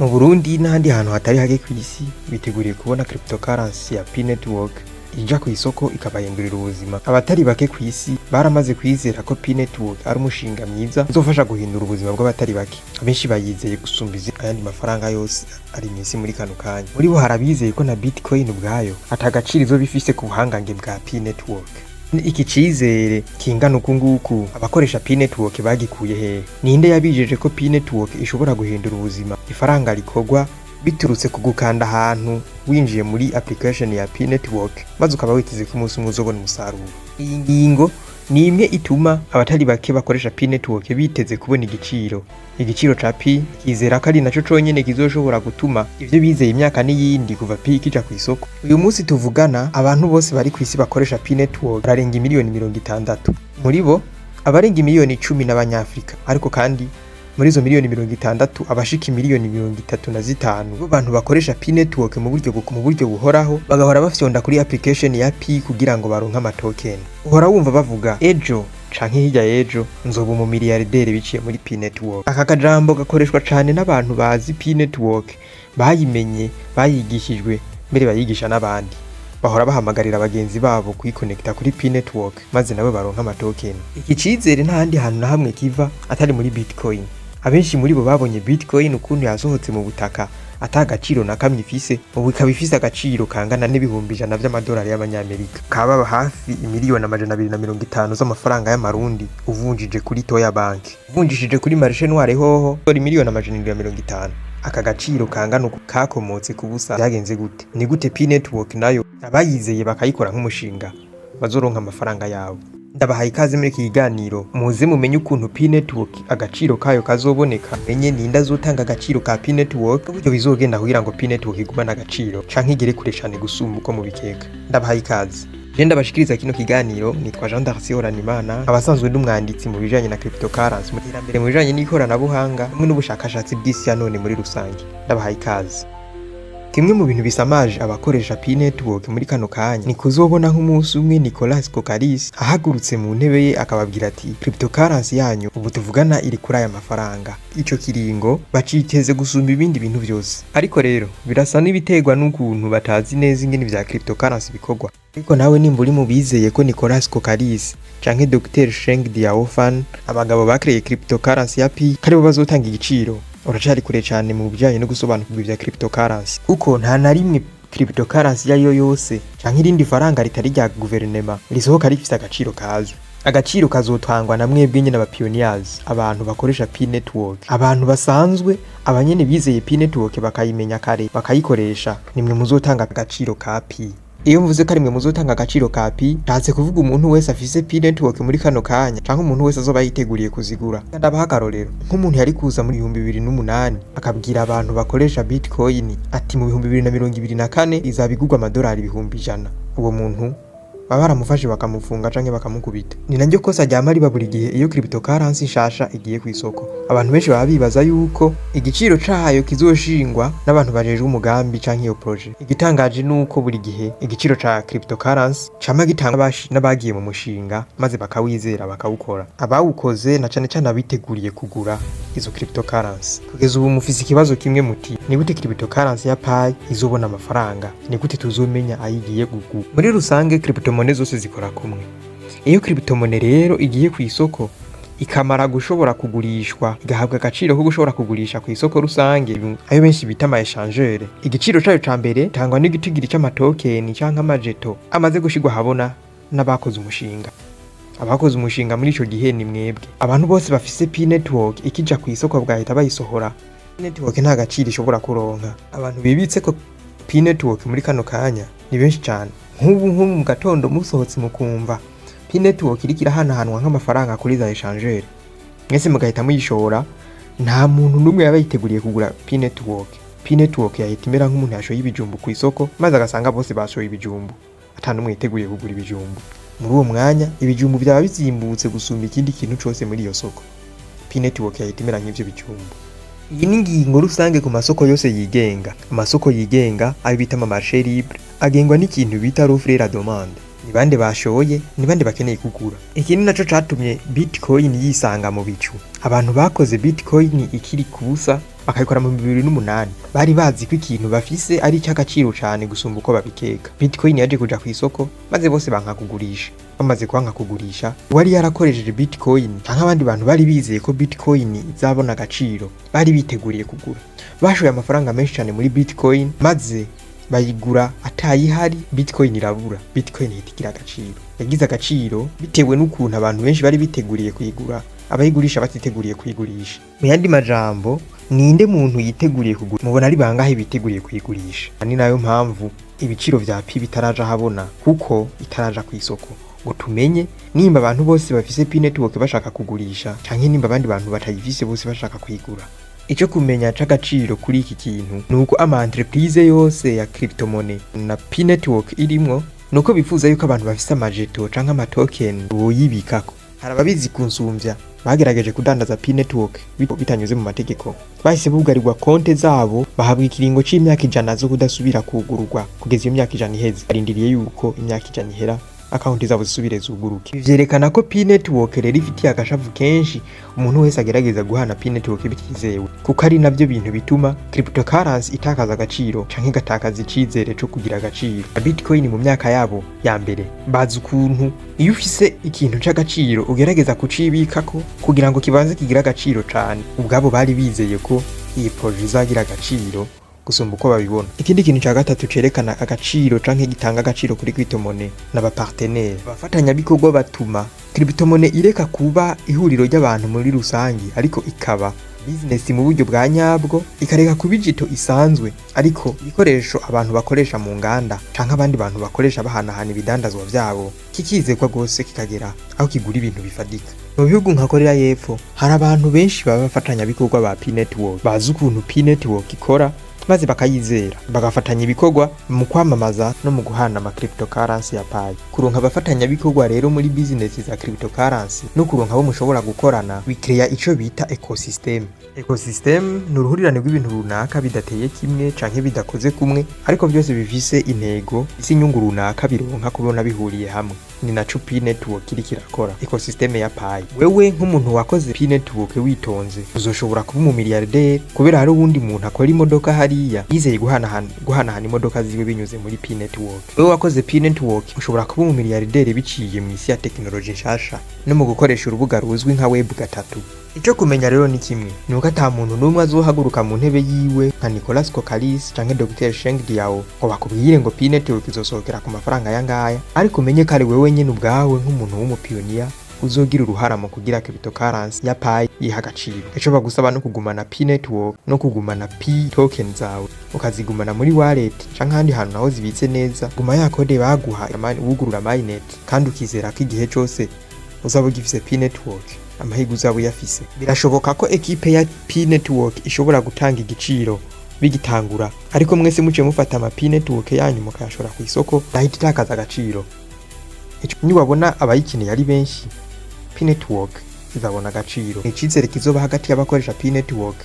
Mu Burundi n'ahandi hantu hatari hake kw'isi biteguriye kubona cryptocurrency ya Pi Network ija ku isoko ikabahindurira ubuzima. Abatari bake kw'isi baramaze kwizera ko Pi Network ari umushinga mwiza uzofasha guhindura ubuzima bw'abatari bake. Abenshi bayizeye gusumba ayandi mafaranga yose ari mw'isi muri kano kanya. Muri bo hari abizeye ko na Bitcoin ubwayo ata gaciro izoba ifise ku buhangange bwa Pi Network. Iki cizere kingana uku nguku, abakoresha Pi Network bagikuye hehe? Ninde yabijeje ko Pi Network ishobora guhindura ubuzima? Ifaranga rikorwa biturutse ku gukanda ahantu winjiye muri application ya Pi Network, maze ukaba witeze ko umunsi umwe uzobona umusaruro. Iyi ngingo ni imwe ituma abatari bake bakoresha Pi Network biteze kubona igiciro ca Pi, kizera ko ari naco conyene kizoshobora gutuma ivyo bizeye imyaka n'iyindi kuva Pi kija ku isoko. Uyu munsi tuvugana, abantu bose bari kw'isi bakoresha Pi Network bararenga imiliyoni 60. Muri bo, abarenga imiliyoni 10 n'Abanyafrika. Ariko kandi muri izo miliyoni 60, abashika imiliyoni 35 bo bantu bakoresha Pi Network mu buryo buhoraho, bagahora bafyonda kuri application ya Pi kugira ngo baronke amatoken. Uhora wumva bavuga: "Ejo canke hirya y'ejo nzoba umu milliardaire biciye muri Pi Network." Aka kajambo gakoreshwa cane n'abantu bazi Pi Network, bayimenye, bayigishijwe, mbere bayigisha n'abandi. Bahora bahamagarira bagenzi babo kuyikonekta kuri Pi Network maze nabo baronke amatoken. Iki cizere nta handi hantu na hamwe kiva atari muri Bitcoin. Abenshi muri bo babonye Bitcoin ukuntu yasohotse mu butaka ata gaciro na kamwe ifise, ubu ikaba ifise agaciro kangana n'100.000 vy'amadolari y'Abanyamerika, kababa hafi imiliyoni 250 z'amafaranga y'Amarundi uvunjije kuri toya banki. Uvunjishije kuri marché noir hoho, imiliyoni 750. Aka gaciro kangana uku kakomotse ku busa vyagenze gute? Ni gute Pi Network nayo abayizeye bakayikora nk'umushinga bazoronka amafaranga yabo? Ndabahaye ikaze muri iki kiganiro, muze mumenye ukuntu Pi Network agaciro kayo kazoboneka, menye ninde azotanga agaciro ka Pi Network, uburyo bizogenda kugira ngo Pi Network igumane agaciro canke igere kure cane gusumba uko mubikeka. Ndabahaye ikaze. Je ndabashikiriza kino kiganiro nitwa Jean Darcy Horanimana, abasanzwe ndi umwanditsi mu bijanye na cryptocurrency, mu iterambere mu bijanye n'ikoranabuhanga hamwe n'ubushakashatsi bw'isi ya none muri rusange. Ndabahaye ikaze. Kimwe mu bintu bisamaje abakoresha Pi Network muri kano kanya ni kuzobona nk'umunsi umwe Nicolas Kokkalis ahagurutse mu ntebe ye akababwira ati: "Cryptocurrency yanyu ubu tuvugana iri kuri aya mafaranga." Ico kiringo baciteze gusumba ibindi bintu vyose. Ariko rero birasa n'ibiterwa n'ukuntu batazi neza ingene vya cryptocurrency bikorwa. Ariko nawe nimba uri mu bizeye ko Nicolas Kokkalis canke Dr Chengdiao Fan, abagabo bakreye cryptocurrency ya Pi, karibo bazotanga igiciro, uracari kure cane mu bijanye no gusobanukirwa ivya cryptocurrency, kuko nta na rimwe cryptocurrency iyo ariyo yose canke irindi faranga ritari rya guverinema risohoka rifise agaciro kazwi. Agaciro kazotangwa na mwebwe nyene aba pioneers, abantu bakoresha Pi Network, abantu basanzwe, abanyene bizeye Pi Network bakayimenya kare bakayikoresha. Nimwe muzotanga agaciro ka Pi. Iyo mvuze ko ari mwe muzotanga agaciro ka Pi, nshatse kuvuga umuntu wese afise Pi Network muri kano kanya canke umuntu wese azoba yiteguriye kuzigura. Ndabaha akarorero: nk'umuntu yari kuza muri 2008 akabwira abantu bakoresha Bitcoin ati: "Mu 2024 izaba igurwa amadolari 100.000," uwo muntu baba baramufashe bakamufunga canke bakamukubita. Ni naryo kosa ryama riba buri gihe iyo cryptocurrency nshasha igiye kw'isoko. Abantu benshi baba bibaza yuko igiciro cayo kizoshingwa n'abantu bajejwe umugambi canke iyo projet. Igitangaje nuko buri gihe igiciro ca cryptocurrency cama gitangwa n'abagiye mu mushinga maze bakawizera bakawukora, abawukoze na cane cane abiteguriye kugura izo cryptocurrency. Kugeza ubu mufise ikibazo kimwe, muti: "Ni gute cryptocurrency ya Pi izobona amafaranga? Ni gute tuzomenya ayigiye kugura?" Muri rusange, cryptomonnaie zose zikora kumwe. Iyo cryptomonnaie rero igiye ku isoko, ikamara gushobora kugurishwa, igahabwa agaciro ko gushobora kugurisha ku isoko rusange, ayo benshi bita ama échangeur, igiciro cayo ca mbere tangwa n'igitigiri c'amatokeni canke amajeto amaze gushirwa ahabona n'abakoze umushinga. Abakoze umushinga muri ico gihe ni mwebwe, abantu bose bafise Pi Network ikija ku isoko bwahita bayisohora. Pi Network nta gaciro ishobora kuronka. Abantu bibitse ko Pi Network muri kano kanya ni benshi cane. Nk'ubu nko mu gatondo musohotse mukumva Pi Network iriko irahanahanwa nk'amafaranga kuri za échangeur, mwese mugahita muyishora, nta muntu n'umwe yaba yiteguriye kugura Pi Network. Pi Network yahita imera nk'umuntu yashoye ibijumbu ku isoko maze agasanga bose bashoye ibijumbu, ata n'umwe yiteguriye kugura ibijumbu. Muri uwo mwanya ibijumbu vyaba bizimbutse gusumba ikindi kintu cose muri iyo soko. Pi Network yahita imera nk'ivyo bijumbu. Iyi ni ingingo rusange ku masoko yose yigenga. Amasoko yigenga, ayo bita ama marché libre, agengwa n'ikintu bita l'offre et la demande: ni bande bashoye, ni bande bakeneye kugura. Iki ni naco catumye Bitcoin yisanga mu bicu. Abantu bakoze Bitcoin ikiri ku busa. Bakabikora mu 2008, bari bazi ko ikintu bafise ari icy'agaciro cane gusumba uko babikeka. Bitcoin yaje kuja ku isoko, maze bose banka kugurisha. Bamaze kwanka kugurisha, uwari yarakoresheje Bitcoin canke abandi bantu bari bizeye ko Bitcoin izabona agaciro, bari biteguriye kugura, bashoye amafaranga menshi cane muri Bitcoin, maze bayigura atayihari. Bitcoin irabura, Bitcoin ihita igira agaciro. Yagize agaciro bitewe n'ukuntu abantu benshi bari biteguriye kuyigura, abayigurisha batiteguriye kuyigurisha. Mu yandi majambo, ninde muntu yiteguriye kugura? Mubona ari bangahe biteguriye kuyigurisha? Ni nayo mpamvu ibiciro vya Pi bitaraja habona, kuko itaraja ku isoko ngo tumenye nimba abantu bose bafise Pi Network bashaka kugurisha, canke nimba abandi bantu batayifise bose bashaka kuyigura. Ico kumenya c'agaciro kuri iki kintu ni uko ama entreprise yose ya cryptomonnaie na Pi Network irimwo, nuko bifuza yuko abantu bafise ama jetons canke ama token boyibikako. Hari ababizi kunsumvya bagerageje kudandaza Pi Network bitanyuze mu mategeko, bahise bugarirwa konte zabo, bahabwa ikiringo c'imyaka 100 zo kudasubira kugururwa kugeza iyo myaka 100 iheze. Barindiriye yuko imyaka 100 ihera, akawunti zabo zisubire zuguruke. Ibi vyerekana ko Pi Network rero ifitiye agashavu kenshi umuntu wese agerageza guhana Pi Network bitizewe, kuko ari navyo bintu bituma cryptocurrency itakaza agaciro canke igatakaza icizere co kugira agaciro. Bitcoin mu myaka yabo ya mbere, bazi ukuntu iyo ufise ikintu c'agaciro ugerageza kucibikako kugira ngo kibanze kigire agaciro cane. Ubwabo bari bizeye ko iyi projet izagira agaciro gusumba uko babibona. Ikindi kintu ca gatatu cerekana agaciro canke gitanga agaciro kuri cryptomonnaie n'aba partenaire, abafatanyabikorwa batuma cryptomonnaie ireka kuba ihuriro ry'abantu muri rusangi, ariko ikaba business mu buryo bwa nyabwo, ikareka kuba i jeton isanzwe, ariko ibikoresho abantu bakoresha mu nganda canke abandi bantu bakoresha bahanahana ibidandazwa vyabo, kikizerwa gose, kikagera aho kigura ibintu bifadika. Mu bihugu nka Korea y'Epfo hari abantu benshi baba abafatanyabikorwa ba Pi Network, bazi ukuntu Pi Network ikora, maze bakayizera, bagafatanya ibikorwa mu kwamamaza no mu guhana ama cryptocurrency ya Pi. Kuronka abafatanyabikorwa rero muri business za cryptocurrency no kuronka abo mushobora gukorana bikreya ico bita ecosystem. Ecosystem ni uruhurirane rw'ibintu runaka bidateye kimwe canke bidakoze kumwe, ariko byose bifise intego isi, inyungu runaka bironka kubona bihuriye hamwe. Ni naco Pi Network iriko irakora, ecosystem ya Pi. Wewe nk'umuntu wakoze Pi Network witonze, uzoshobora kuba umumiliyarderi, kubera hari uwundi muntu akora imodoka hariya yizeye guhanahana imodoka ziwe binyuze muri Pi Network. Wewe wakoze Pi Network ushobora kuba umumiliyarderi biciye mu isi ya tekinoloji nshasha no mu gukoresha urubuga ruzwi nka web 3. Ico kumenya rero ni kimwe, ni uko ata muntu n'umwe azohaguruka mu ntebe yiwe nka Nicolas Kokkalis canke Dr Chengdiao ngo bakubwire ngo Pi Network izosohokera ku mafaranga aya ngaya, ariko umenye ko ari wewe nyene ubwawe nk'umuntu w'umupiyoniya uzogira uruhara mu kugira cryptocurrency ya Pi yiha agaciro. Ico bagusaba no kugumana Pi Network no kugumana Pi token zawe, ukazigumana muri wallet canke ahandi hantu naho zibitse neza. Guma ya code baguha wugurura mainnet, kandi ukizera ko igihe cose uzaba ugifise Pi Network amahirwe uzaba uyafise. Birashoboka ko ekipe ya Pi Network ishobora gutanga igiciro bigitangura, ariko mwese muciye mufata ama Pi Network yanyu mukayashora ku isoko, nahita itakaza agaciro. Niwabona abayikeneye ari benshi, Pi Network izabona agaciro. Icizere kizoba hagati y'abakoresha Pi Network,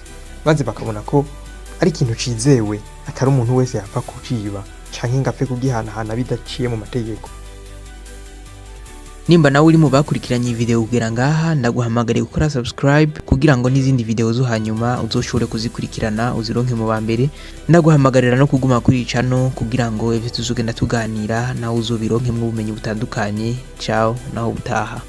maze bakabona ko ari ikintu cizewe, atari umuntu wese yapfa kuciba canke ngo apfe kugihanahana bidaciye mu mategeko. Nimba nawe uri mu bakurikiranye iyi video kugera ngaha, ndaguhamagariye gukora subscribe kugira ngo n'izindi video zo hanyuma uzoshobore kuzikurikirana, uzironke mu ba mbere. Ndaguhamagarira no kuguma kuri iyi channel kugira ngo ivyo tuzogenda tuganira nawe uzobironkemwo ubumenyi butandukanye. Ciao, naho ubutaha.